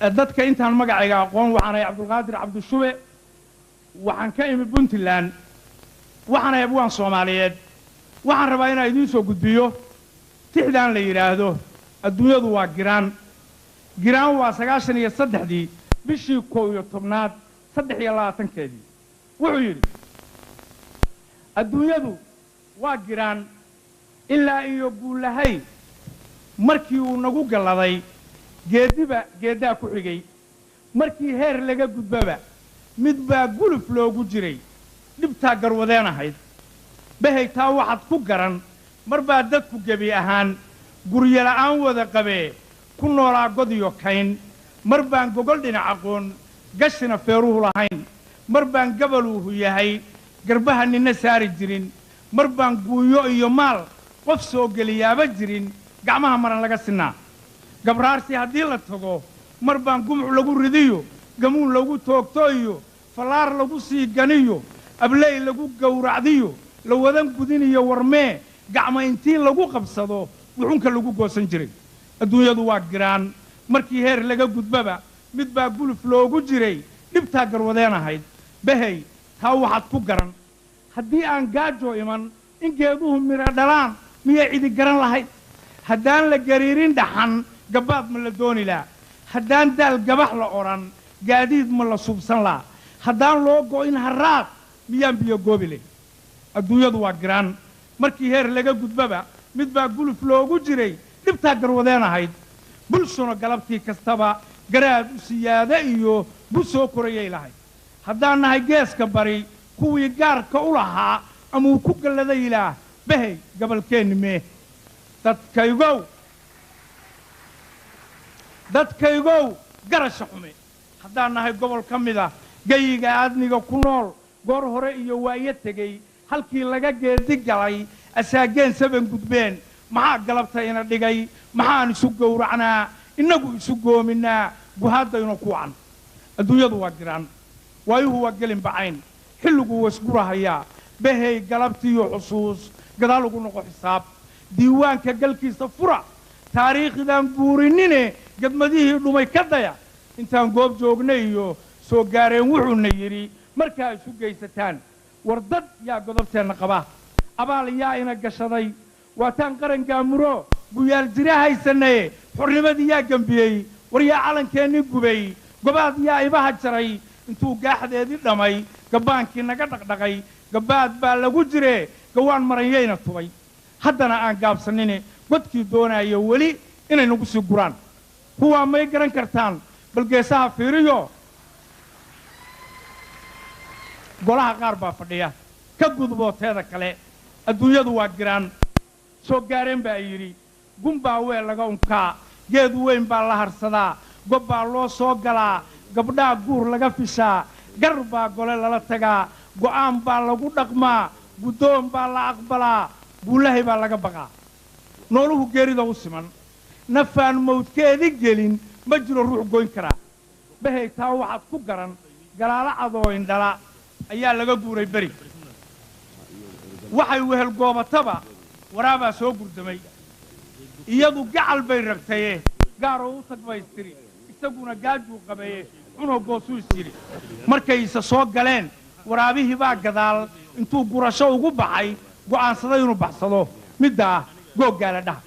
Dadka intaan magacayga aqoon, waxaan ahay Cabdulqaadir Cabdishube, waxaan ka imi Puntland, waxaan ahay abwaan Soomaaliyeed. Waxaan rabaa inaan idiin soo gudbiyo tixdaan la yidhaahdo "Adduunyadu waa giraan". Giraan waa 93-dii bishii 11aad 23-keedii. Wuxuu yidhi: Adduunyadu waa giraan ilaa iyo guulahay markii uu nagu galladay, geeddiba geeddaa ku xigay. Markii heer laga gudbaba mid baa guluf loogu jiray, dhibtaa garwadeen ahayd. Bahay, taa waxaad ku garan mar baa dadku gebi ahaan guryo la'aan wada qabee ku noolaa god iyo kayn. Mar baan gogol dhinac aqoon gashina feeruhu lahayn. Mar baan gabaluuhu yahay garbaha ninna saari jirin. Mar baan guuyo iyo maal qof soo geliyaaba jirin, gacmaha maran laga sinaa. Gabraarsi haddii la tago, mar baan gumuc lagu ridiyo, gamuun lagu toogto iyo fallaar lagu sii ganiyo, abley lagu gowracdiyo, la wadan gudiniyo warmee, gacma intii lagu qabsado wuxunka lagu goosan jiray. Adduunyadu waa giraan, markii heer laga gudbaba mid baa guluf loogu jiray, dhibtaa garwadeen ahayd. Bahey, taa waxaad ku garan haddii aan gaajo iman in geeduhu midho dhalaan miyay cidi garan lahayd? Haddaan la gariirin dhaxan, gabbaad ma la dooni laha? Haddaan daal gabax la odhan, gaadiid ma la suubsan laha? Haddaan loo go'in harraad, miyaan biyo goobi leh? Adduunyadu waa giraan, markii heer laga gudbaba mid baa guluf loogu jiray, dhibtaa garwadeen ahayd. Bulshuna galabtii kastaba garaad u siyaada iyo bu soo korayay lahayd. Haddaan nahay geeska bari kuwii gaarka u lahaa amuu ku galladay ilaah, bahey, gabalkeenni mee? Dadkaygow, dadkaygow, garasha xume. Haddaan nahay gobol ka mid ah geyiga aadmiga ku nool, goor hore iyo waayo tegey halkii laga geedi galay, asaageen saban gudbeen, maxaa galabta ina dhigay? Maxaan isu gowracnaa, innagu isu goominaa, guhaaddaynu ku wacan? Adduunyadu waa giraan, waayuhu waa gelin bacayn, xilligu wasgurahayaa. Bahey, galabtiiyo xusuus gadaal ugu noqo, xisaab diiwaanka galkiisa fura, taariikhdan guurinine gadmadihii dhumay ka daya. Intaan goob joognay iyo soo gaareen wuxuuna yidhi markaa isu geysataan. War dad yaa godobteenna qaba? Abaal yaa ina gashaday? Waataan qaran gaamuro guyaal jira haysanaye, xornimadii yaa gembiyey? War yaa calankeenni gubay? Gobaad yaa ibaha jaray intuu gaaxdeedii dhamay, gabbaankii naga dhaqdhaqay? Gabbaad baa lagu jire gawaan maranyayna tubay. Haddana aan gaabsanine godkii doonaya weli inay nagu sii guraan, kuwaa may garan kartaan? Bal geesaha fiiriyo, golaha qaar baa fadhiya. Ka gudboo teeda kale, adduunyadu waa giraan. Soo gaareen baa yidhi: gun baa weel laga unkaa, geed weyn baa la harsadaa, gob baa loo soo galaa, gabdhaa guur laga fishaa, gar baa gole lala tagaa, go'aan baa lagu dhaqmaa, guddoon baa la aqbalaa, guulahay baa laga baqaa. Nooluhu geerida u siman, nafaan mawdkeedi gelin ma jiro ruux goyn karaa. Bahey, taa waxaad ku garan galaalo cadoo indhala ayaa laga guuray beri. Waxay wehel goobataba waraabaa soo gurdamay. Iyadu gacal bay rabtaye, gaaroo u tag bay istiri, isaguna gaajuu qabaye, cunoo goosuu is yidhi. Markay isa soo galeen, waraabihii baa gadaal intuu gurasho ugu baxay go'aansaday inuu baxsado. Middaa googgaala dhaha.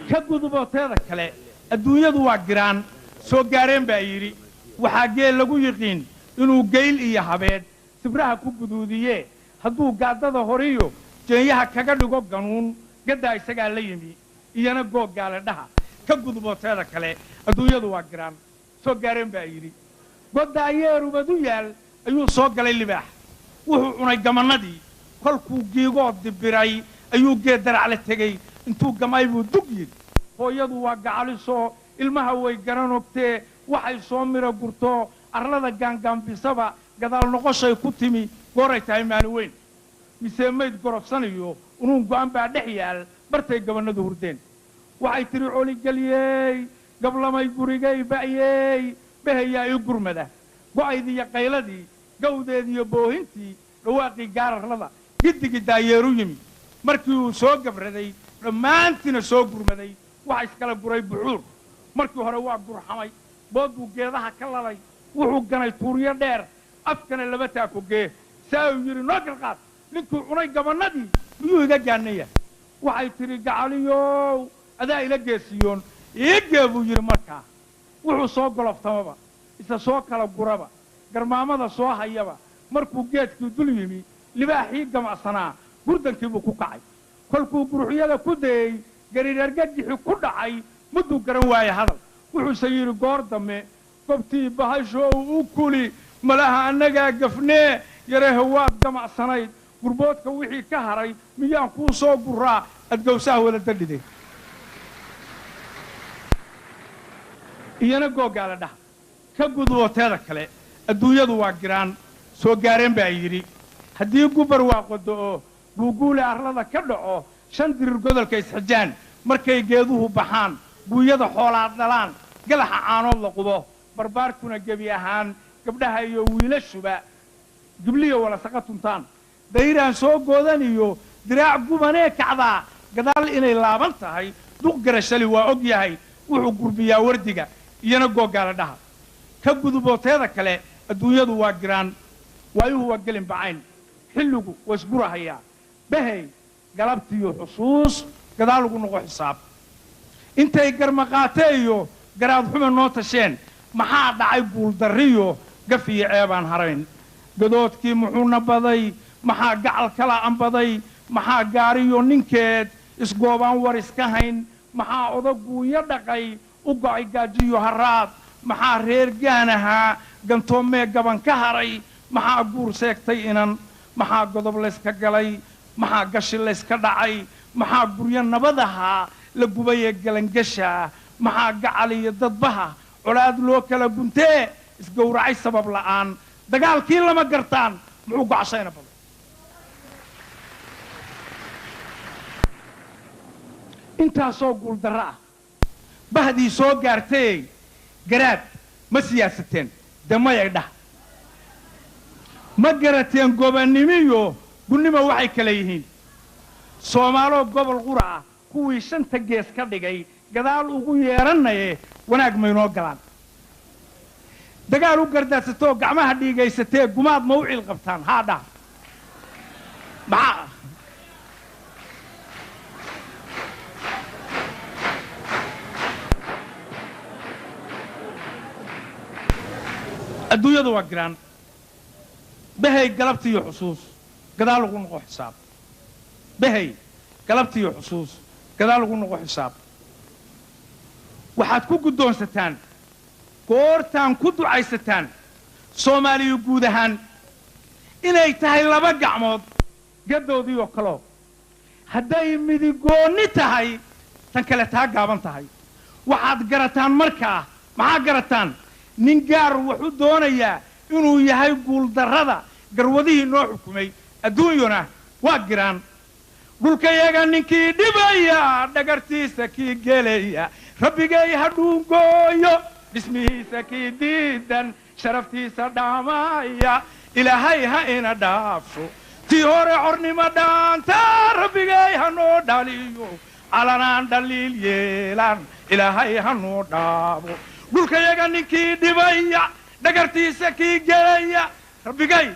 Ka guduboo teeda kale, adduunyadu waa giraan. Soo gaareen baa yidhi: waxaa geel lagu yiqiin inuu geyl iyo habeedh sibraha ku guduudiye. Hadduu gaaddada horiyo jeenyaha kaga dhigo ganuun, gaddaa isagaa la yimi, iyana googgaala dhaha. Ka guduboo teeda kale, adduunyadu waa giraan. Soo gaareen baa yidhi: godda ayeerubadu yaal ayuu soo galay libaax, wuxuu cunay gamannadii. Kolkuu giigoo dibiray ayuu geed darac la tegey, intuu gamay buu dug yidhi. Hooyadu waa gacalisoo ilmaha way garan ogtee, waxay soo miro gurto arlada gaangaambisaba gadaal noqoshay ku timi gooray tahay maalin weyn. Mise mayd gorofsanayo unuun go'an baa dhex yaal bartay gabannadu hurdeen. Waxay tidhi: coligelyeey, gablamay gurigay ba'yeey, bahayaa ii gurmada. Go'aydiiyo qayladii, gawdeediiyo boohintii, dhawaaqii gaararlada, giddigii daayeeru yimi. Markii uu soo gabraday dhammaantiina soo gurmaday, Waxa iskala guray buxuur. Markii hore waa gurxamay, boodbuu geedaha ka lalay, wuxuu ganay tuuryo dheer, afkana laba taakogee. Saa uu yidhi, noo garqaad ninkuu cunay gabannadii, miyuu iga gaanaya? Waxay tidhi, gacaliyow, adaa ila geesiyoon, iigee buu yidhi. Markaa wuxuu soo goloftamaba, isa soo kala guraba, garmaamada soo hayaba, markuu geedkii dul yimi, libaaxii gamacsanaa gurdankiibuu ku kacay. Kolkuu guruxyada ku dayey, gariirargagixi ku dhacay, mudduu garan waaye hadal. Wuxuuse yidhi goor dambe, gobtii bahashow u kuli malaha, annagaa gafnee yarehe, waad gamacsanayd. Gurboodka wixii ka haray miyaan kuu soo guraa adgowsaha wada dadhide? Iyana googaala dhaha ka guduboo. Teeda kale, adduunyadu waa giraan soo gaareen baa yidhi, haddii gubar waa qodo'o, guuguule arlada ka dhaco, shan dirir godolka isxijaan, markay geeduhu baxaan, guuyada xoolaad dhalaan, galaxa caanood la qubo, barbaartuna gebi ahaan gabdhaha iyo wiilashuba gibliya walasaqa tuntaan, dayraan soo goodan iyo diraac gubanee kacdaa gadaal inay laaban tahay, duq garashali waa og yahay. Wuxuu gurbiyaa wardiga. Iyana googaala dhaha ka guduboo. Teeda kale, adduunyadu waa giraan, waayuhu waa gelin bacayn, xilligu waa isgurahayaa. Bahey galabtiiyo xusuus gadaal ugu noqo xisaab, intay garmaqaate iyo garaad xume noo tasheen, maxaa dhacay guuldarriyo gaf iyo ceebaan harayn? Gadoodkii muxuuna baday? Maxaa gacal kala ambaday? Maxaa gaariyo ninkeed isgoobaan war iska hayn? Maxaa odaguunyo dhaqay u go'ay gaajiyo haraad? Maxaa reer gaan ahaa gantoomee gaban ka haray? Maxaa guur seegtay inan? Maxaa godob layska galay? Maxaa gashi layska dhacay? Maxaa guryo nabad ahaa la gubayee galangashaa? Maxaa gacal iyo dadbaha colaad loo kala guntee isgowracay sabab la'aan? Dagaalkii lama gartaan muxuu gocashayna baday? Intaasoo guuldarro ah bahdii soo gaartayey, garaad ma siyaasateen? De mayay dhah. Ma garateen gobannimiyo gunnimo waxay kala yihiin? Soomaaloo gobol qura ah kuwii shanta gees ka dhigay, gadaal ugu yeedhannaye, wanaag maynoo galaan? Dagaal u gardaadsatoo gacmaha dhiigaysatee, gumaad ma u ciil qabtaan? Haa dhah. Maxaa adduunyadu waa giraan. Bahay galabtiiyo xusuus gadaal ugu noqo xisaab. Bahay galabtiiyo xusuus gadaal ugu noqo xisaab. Waxaad ku guddoonsataan goortaan ku ducaysataan Soomaaliya guud ahaan inay tahay laba gacmood gaddoodii oo kaloo, hadday midigoonni tahay, tan kale taa gaaban tahay. Waxaad garataan markaa, maxaa garataan? Nin gaar wuxuu doonayaa inuu yahay guuldarrada garwadihii noo xukumay. Adduunyuna waa giraan. Dhulkayaga ninkii dhibaya, dhagartiisa kii gelaya, rabbigay ha dhuungooyo. Dhismihiisa kii diidan, sharaftiisa dhaamaya, Ilaahay ha ina dhaafsho. Tii hore cornimo dhaanta rabbigay ha noo dhaliyo, calanaan dhaliil yeelaan Ilaahay ha noo dhaabo. Dhulkayaga ninkii dhibaya, dhagartiisa kii gelaya, rabbigay